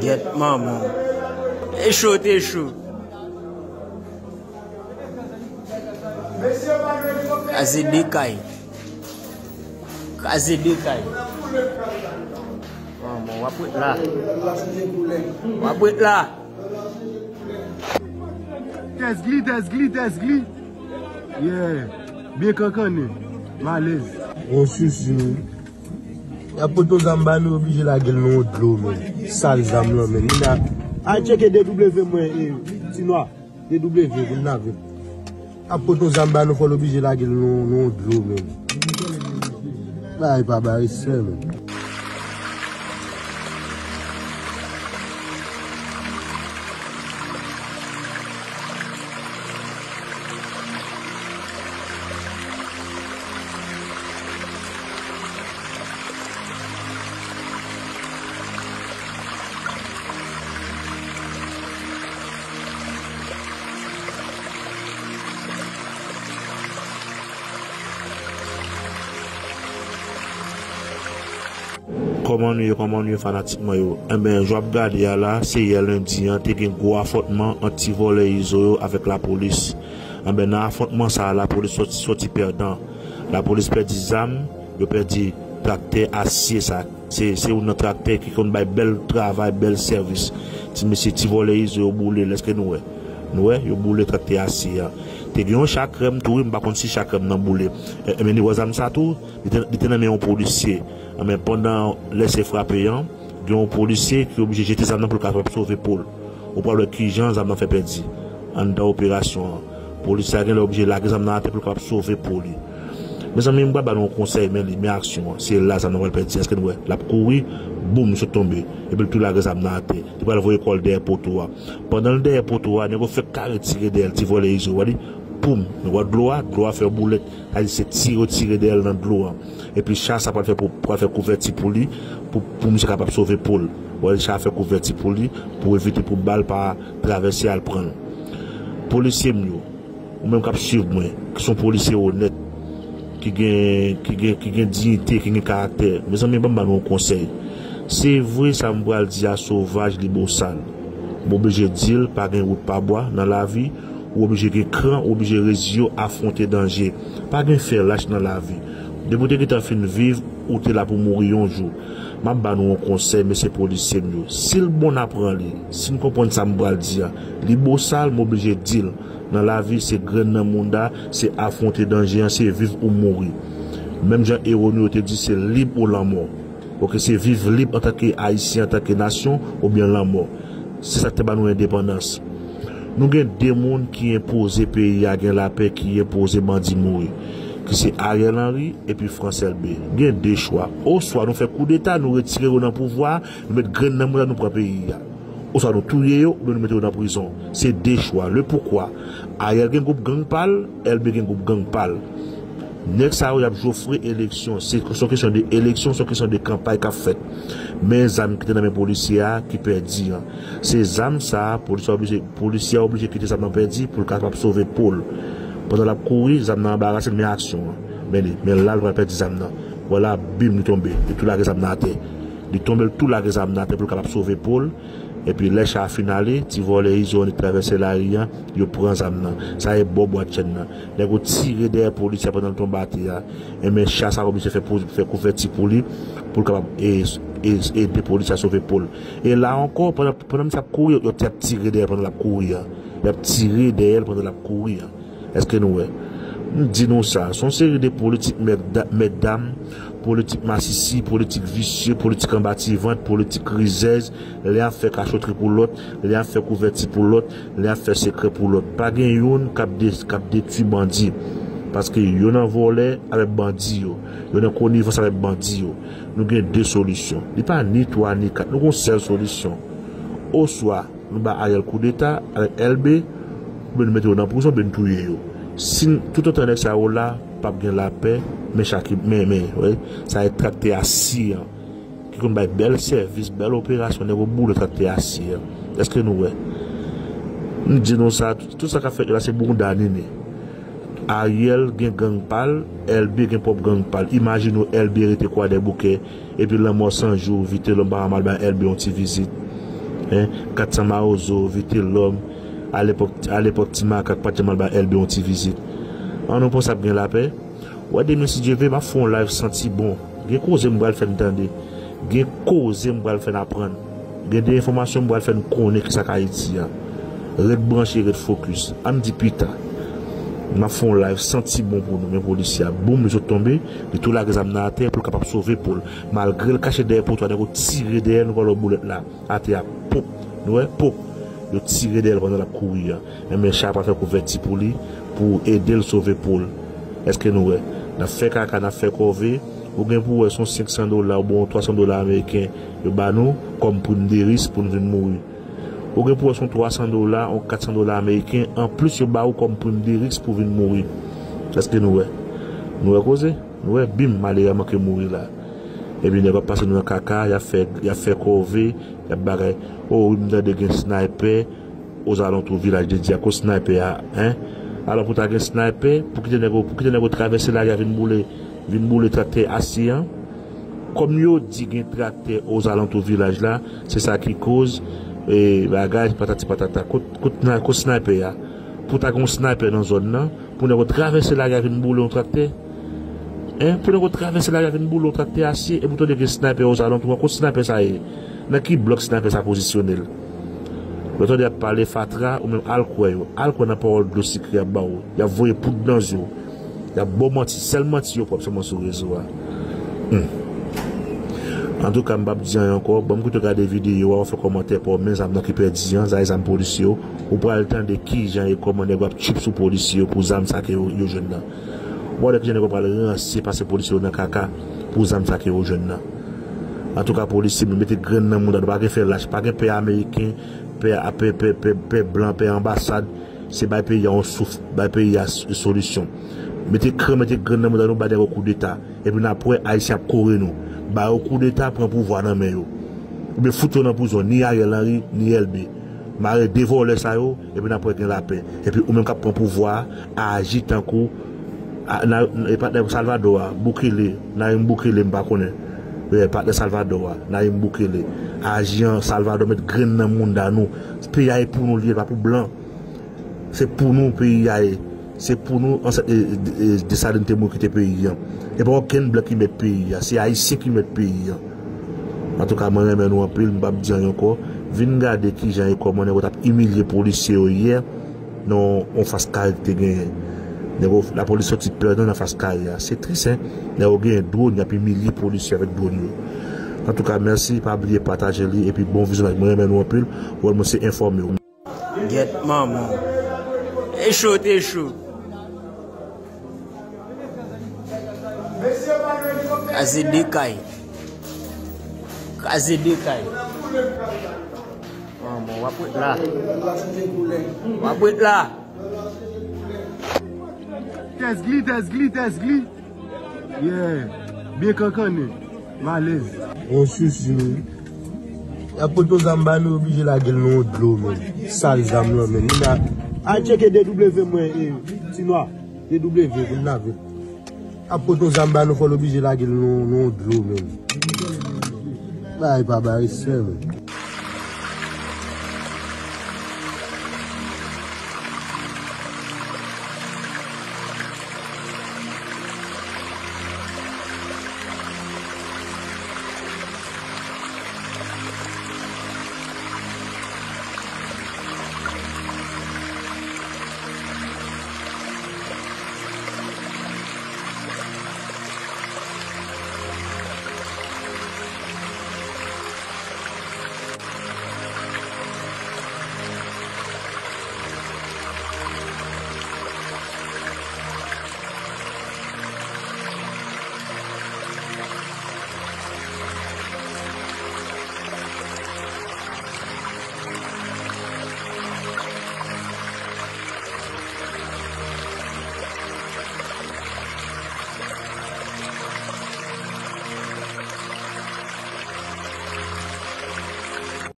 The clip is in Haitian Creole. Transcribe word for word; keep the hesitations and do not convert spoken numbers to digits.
Gyèt manman. Te cho, te cho. Kazedekay. Kazedekay. Manman, w ap ret la. W ap ret la. Tèsgli, tèsgli, tèsgli. Yeah. Byen kankannen. Malèz. Yon sisi. Y ap pote yon zam ba nou, yo oblije lage l nan yon dlo, men. Sal zam lan, men. Li la. Al tcheke D W mwen, e, ti nwa. D W pou n lave. Y ap pote yon zam ba nou, fò l oblije lage l nan, nan yon dlo, men. Bay pa bay respè, men. Kòman nou ye, kòman nou ye, fanatik mwen yo? Enben, jan w ap gade a la, se yè lendi an, te gen gwo afwontman ant ti vòlè Izo yo avèk lapolis. Enben, nan afwontman sa a, lapolis sòti, sòti pèdan. Lapolis pèdi zam, yo pèdi traktè asye sa. Se, se youn nan traktè ki konn bay bèl travay, bèl sèvis. Ti mesye, ti vòlè Izo yo boule l, èske nou wè? Nou wè, yo boule traktè asye a. Te gen yon cha krèm tou, wi, m pa konn si cha krèm nan boule. E, e, men ni wè zam sa tou, li te, li te nan men yon polisye. Enben, pandan lese frape an, gen yon polisye ki oblije jete zam nan pou l kapab sove po l. Ou pral wè kijan zam nan fè pèdi anndan operasyon an. Polisye a genlè oblije lage zam nan atè pou l kapab sove po li. Mezanmi, m pral ba nou yon konsèy, men li, men aksyon an. Se la zam nan pral pèdi. Èske nou wè? L ap kouri, boum, li sot tonbe. Epi l tou lage zam nan atè. Li pral voye kò l dèyè poto a. Pandan l dèyè poto a, nèg yo fèk kare tire dèyè l, ti vòlè Izo, w a li, poum, men w a dlo a, dlo a fè boulèt. Sa di se tire, tire dèyè l nan dlo a. Epi cha sa pral fè pou, pral fè kouvèti pou li, pou, pou misye kapab sove po l. W a li cha a fè kouvèti pou li, pou evite pou bal pa travèse al pran l. Polisye m yo, ou menm k ap swiv mwen, ki se yon polisye onèt, ki gen, ki gen, ki gen diyite, ki gen karaktè, mezanmi, ban m ba nou yon konsèy. Se vre, sa m pral di a sovaj, li bosal. M oblije di l, pa gen wout pa bwa nan lavi, ou oblije gen kran, ou oblije reziye w afwonte danje. Pa gen fè lach nan lavi. Depi w te gentan fin viv, ou te la pou mouri yon jou. M ap ba nou yon konsèy, mesye polisye m yo. Si l bon, n a pran li. Si n konprann sa m pral di a, li bosal, m oblije di l. Nan lavi, se grenn nan mounda, se afwonte danje an, se viv ou mouri. Menm jan ewo nou yo te di, se lib ou lanmò. Oke, se viv lib antanke Ayisyen, antanke nasyon, oubyen lanmò. Se sa k te ba nou endepandans. Nou gen de moun ki enpoze peyi a gen lapè, ki enpoze bandi mouri, ki se Ariel Henry epi France Elbé. Gen de chwa. Oswa nou fè koudeta, nou retire yo nan pouvwa a, nou met grenn nan mounda, nou pran peyi a. Oswa nou touye yo, oubyen nou mete yo nan prizon. Se de chwa. Le poukwa? Ariel gen gwoup gang pa l, Elbé gen gwoup gang pa l. Nèg sa yo, y ap jofre eleksyon. Se, se yon kesyon de eleksyon, se yon kesyon de kanpay k ap fèt. Men zam ki te nan men polisye a ki pèdi an. Se zam sa a, polisye a oblije, polisye a oblije kite zam nan pèdi pou l kapab sove po l. Pandan l ap kouri, zam nan anbarase l, men aksyon an. Men li, men la, l pral pèdi zam nan. Vwala, bim, li tonbe. Li tou lage zam nan atè. Li tonbe, l tou lage zam nan atè pou l kapab sove po l. Epi lè cha a fin ale, ti vòlè Izo yo travèse lari a, yo pran zam nan. Sa e bò bwat chèn nan. Nèg yo tire dèyè polisye a pandan l tonbe atè a. Enben, cha sa a oblije fè, pou, fè kouvèti pou li, pou l kapab e, e, ede polisye a sove po l. E la ankò, pandan, pandan misye ap kouri, yo, yo t ap tire dèyè l pandan l ap kouri a. Y ap tire dèyè l pandan l ap kouri a. Èske nou wè? M di nou sa, se yon seri de politik mèt da-, mèt dam, politik masisi, politik visye, politik anbativant, politik rizèz, lè y ap fè kachotri pou lòt, lè y ap fè kouvèti pou lòt, lè y ap fè sekrè pou lòt. Pa gen youn k ap de-, k ap detwi bandi. Paske yo nan vòlè avèk bandi yo. Yo nan konivans avèk bandi yo. Nou gen de solisyon. Li pa ni twa ni kat. Nou gen yon sèl solisyon. Oswa nou ba Ariel koudeta avèk Elbé, oubyen nou mete yo nan prizon, oubyen nou touye yo. Si n-, toutotan nèg sa yo la, p ap gen lapè, men chak, men, men, wè, sa e traktè asye an, ki konn bay bèl sèvis, bèl operasyon, nèg yo boule traktè asye an. Èske nou wè? M di nou sa, tout, tout sa k ap fèt yo la, se bounda nini. Ariel gen gang pa l, Elbé gen pwòp gang pa l. Imajine w Elbé rete Kwadèboukè, epi lanmò san jou, Vitelòm pa ka mal bay Elbé yon ti vizit. Hein, kat san Mawozo, Vitelòm, alepòk, alepòk Ti Makak pa t janm al bay L B yon ti vizit. An nou panse ap gen lapè? Wè demen si Dye vle, m ap fè yon live santi bon. Gen koze m pral fè n tande. Gen koze m pral fè n aprann. Gen de enfòmasyon m pral fè n konnen kisa k Ayiti a. Ret branche, ret fokis. An n di pita. M ap fè yon live santi bon pou nou, men polisye a. Boum, li sot tonbe. Li tou lage zam nan atè pou l kapab sove po l. Malgre l kache dèyè poto a, nèg yo tire dèyè l, nou pral wè boulèt la. Atè a, pop. Nou wè, pop. Yo tire dèyè l pandan l ap kouri a. Enben, cha a pral fè kouvèti pou li, pou ede l sove po l. Èske nou wè? N ap fè kaka, n ap fè kòve. Ou gen pou wè se yon senk san dola oubyen yon twa san dola ameriken yo ba nou kòm prim de risk pou n vin mouri. Ou gen pou wè se yon twa san dola, yon kat san dola ameriken, anplis yo ba ou kòm prim de risk pou vin mouri. Èske nou wè? Nou wè koze? Nou wè, bim, malere a manke mouri la. Epi nèg yo ap pase nou nan kaka, y ap fè, y ap fè kòve, y ap bagay. O, wi, m tande gen snaypè ozalantou Vilaj de Dye a. Kot snaypè a, en? Alò, pou ta gen snaypè, pou kite nèg yo, pou kite nèg yo travèse lari a vin boule, vin boule traktè Asye an. Kòm yo di gen traktè ozalantou vilaj la, se sa ki koz, e, bagay, patati patata. Kot, kot, kot snaypè a? Pou ta gen yon snaypè nan zòn nan, pou nèg yo travèse lari a vin boule yon traktè? Hein? Pou nèg yo travèse lari a vin boule yon traktè Asye, epi w tande gen snaypè ozalantou an, kot snaypè sa ye? Nan ki blòk snaypè sa pozisyone l? Lè w tande y ap pale fatra, ou menm al kwè yo. Al kwè nan pawòl dlo sikre y ap ba w. Y ap voye poud nan zye w. Y ap ba w manti. Sèl manti yo pwòp sèlman sou rezo a. Hmm. Antouka, m p ap di anyen ankò. Ban m kite w gade videyo a, w fè kòmantè pa w, men zam nan ki pèdi an, zay zam polisye yo. Ou pral tande kijan e kòman nèg yo ap tchup sou polisye yo pou zam sa ke yo, yo jwenn nan. W a wè kijan nèg yo pral ranse pase polisye yo nan kaka pou zam sa ke yo jwenn nan. Antouka, polisye, men mete grenn nan mouda nou, pa gen fè lach, pa gen pè ameriken, pè, pè, pè, pè, pè blan, pè anbasad, se bay peyi a yon souf, bay peyi a s-, solisyon. Mete kran, mete grenn nan mouda nou, bay nèg yo koudeta. Epi n ap wè Ayisyen ap kore nou. Ba yo koudeta, pran pouvwa nan men yo. Oubyen fout yo nan prizon, ni Ariel Henry, ni L B. Mare de vòlè sa yo, epi n ap wè gen lapè. Epi ou menm k ap pran pouvwa a, aji tankou, a, na, e patnè Salvador a, Bukele, Nayib Bukele, m pa konnen. E, patnè Salvador a, Nayib Bukele. Aji an Salvador, met grenn nan mouda nou. Peyi a e pou nou li ye, pa pou blan. Se pou nou peyi a ye. Se pou nou ansèt, e, e, Desalin te mouri kite peyi an. E pa okenn blan ki mèt peyi a. Se Ayisyen ki mèt peyi an. Antouka, mwen renmen nou anpil, m p ap di anyen ankò. Vin gade kijan e kòman nèg yo t ap imilye polisye yo yè nan yon fas kare ki te genyen. Nèg yo, lapolis soti pèdan nan fas kare a. Se tris, en. Nèg yo genyen dwòn, y ap imilye polisye avèk dwòn yo. Antouka, mèsi, pa bliye pataje li, epi bon vizyonaj. Mwen renmen nou anpil, wòl mwen se enfòme w. Gyèt manman. E cho, te cho. Kraze de kay. Kraze de kay. Manman, w ap ret la. W ap ret la. Tèsgli, tèsgli, tèsgli. Yeah. Byen kankannen. M alèz. Yon chouchou. Y ap pote yon zam ba nou, oblije lage l nan yon dlo, menm. Sal zam lan, menm. Nou la, al tcheke D W mwen, e, ti nwa. D W pou n lave l. Y ap pote yon zam ba nou, fò l oblije lage l nan, nan yon dlo, menm. Bay pa bay, sè, menm.